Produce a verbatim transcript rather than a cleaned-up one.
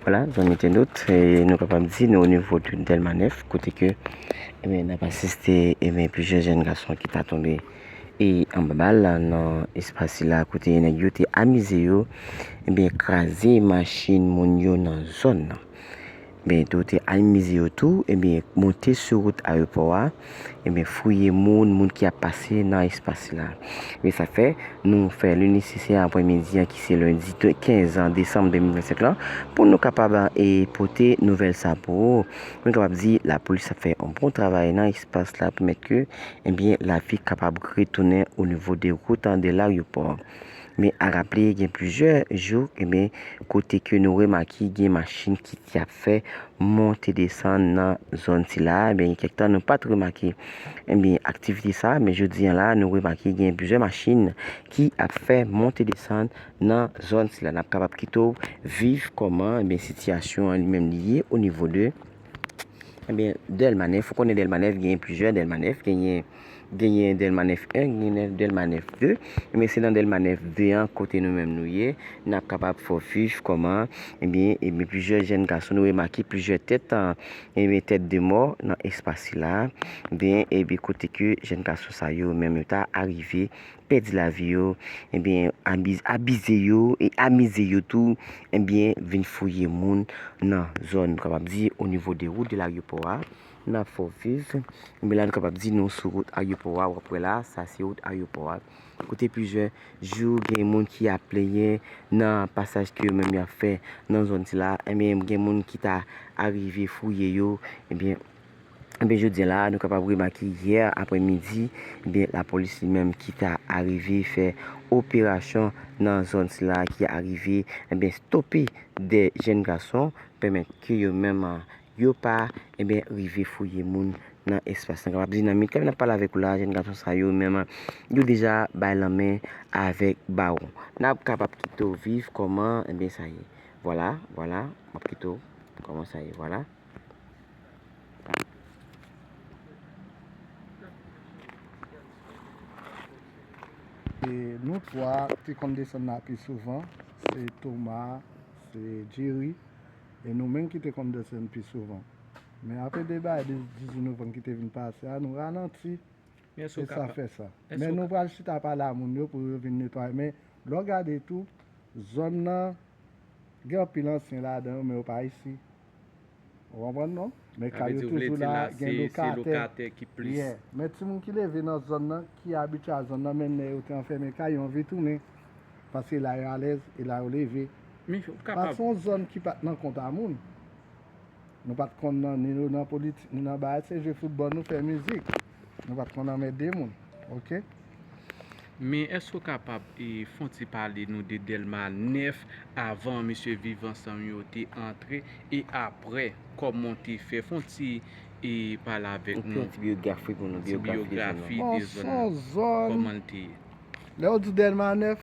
Vwala, zanmi entènot, e nou kapab di nou o nivo de Dèlma nèf, kote ke, ebyen, n ap asiste, ebyen, plizyè jèn gason ki ta tonbe e anba bal la nan espas sila, kote nèg yo te amize yo, ebyen, kraze machin moun yo nan zòn nan. Ebyen, tou te amize yo tou, ebyen, monte sou wout ayewopò a, ebyen, fouye moun, moun ki ap pase nan espas sila. Ebyen, sa fè, nou fè le nesesè aprèmidi an, ki se lendi de, kenz desanm de mil vennsenk lan, pou nou kapab, e, pote nouvèl sa pou ou. Nou kapab di, lapolis ap fè yon bon travay nan espas la, pèmèt ke, ebyen, lavi kapab retounen o nivo de wout an de laryopò. Men a raple, gen plizyè jou, ebyen, kote ke nou remake gen machin ki t ap fè monte desann nan zòn sila, ebyen, gen kèk tan nou pa t remake, ebyen, aktivite sa, men jodi an la, nou remake gen plizyè machin ki ap fè monte desann nan zòn sila. N ap kapab kite w viv kòman, ebyen, sitiyasyon an li menm li ye o nivo de, ebyen, Dèlma nèf. Ou konnen Dèlma nèf, genyen plizyè Dèlma nèf, genyen, genyen Dèlma nèf en, genyen Dèlma nèf de. Ebyen, se nan Dèlma nèf de an, kote nou menm nou ye, n ap kapab fè w viv kòman, ebyen, ebyen, plizyè jèn gason, nou remake plizyè tèt, ebyen, tèt de mò nan espas sila, ebyen, ebyen, kote ke jèn gason sa yo menm yo ta arive pèdi lavi yo, ebyen, abiz-, abize yo e amize yo tou, ebyen, vin fouye moun nan zòn, nou kapab di, o nivo de wout de laryopò a, n ap fè w viv. Ebyen, la, nou kapab di nou sou wout ayewopò a, w ap wè la, sa se wout ayewopò a. Kote plizyè jou, gen moun ki ap plenyen nan pasaj ke yo menm y ap fè nan zòn sila, ebyen, gen moun ki ta arive fouye yo, ebyen, Ebyen, jodi a la, nou kapab remake yè aprèmidi, ebyen, lapolis li menm ki ta arive fè operasyon nan zòn sila ki arive, ebyen, stope de jèn gason, pèmèt ke yo menm, a, yo pa, ebyen, rive fouye moun nan espas. Nou kapab di nan minit k ap vin n ap pale avèk ou la, jèn gason sa yo menm, yo deja bay lanmen avèk bawon. N ap kapab kite w viv kòman, ebyen, sa ye. Vwala, vwala, m ap kite w kòman sa ye, vwala. E nou twa te konn desann la pi souvan, se Thomas, se Jerry, e nou menm ki te konn desann pi souvan. Men apre de bagay de dizuit novanm ki te vin pase a, nou ralanti. Men èske w kapab, fè sa. Men nou pral chita pale a moun yo pou yo vin netwaye. Men lè w gade tou, zòn nan, gen anpil ansyen ladan yo, men yo pa isi. Ou konprann, non? Men kay yo toujou la, gen lokatè ki plis. Yeah. Men timoun ki leve nan zòn nan, ki abitye a zòn nan, menm lè yo te anfèmen kay yo, anvi tounen. Paske la yo alèz, e la yo leve. Pa se yon zòn ki pa t nan kont a moun. Nou pa t konn nan, ni nou nan politik, ni nan bagay, se jwe foutbòl, nou fè mizik. Nou pa t konn anmède moun, oke? Men èske w kapab, e, fè yon ti pale nou de Dèlma nèf avan mesye Viv Ansanm yo te antre e apre, kòman w te fè? Fè yon ti, e, pale avèk nou. Yon ti biyografi pou nou, biyografi de zòn nan. Bon, se yon zòn, kòman l te ye? Lè w di Dèlma nèf,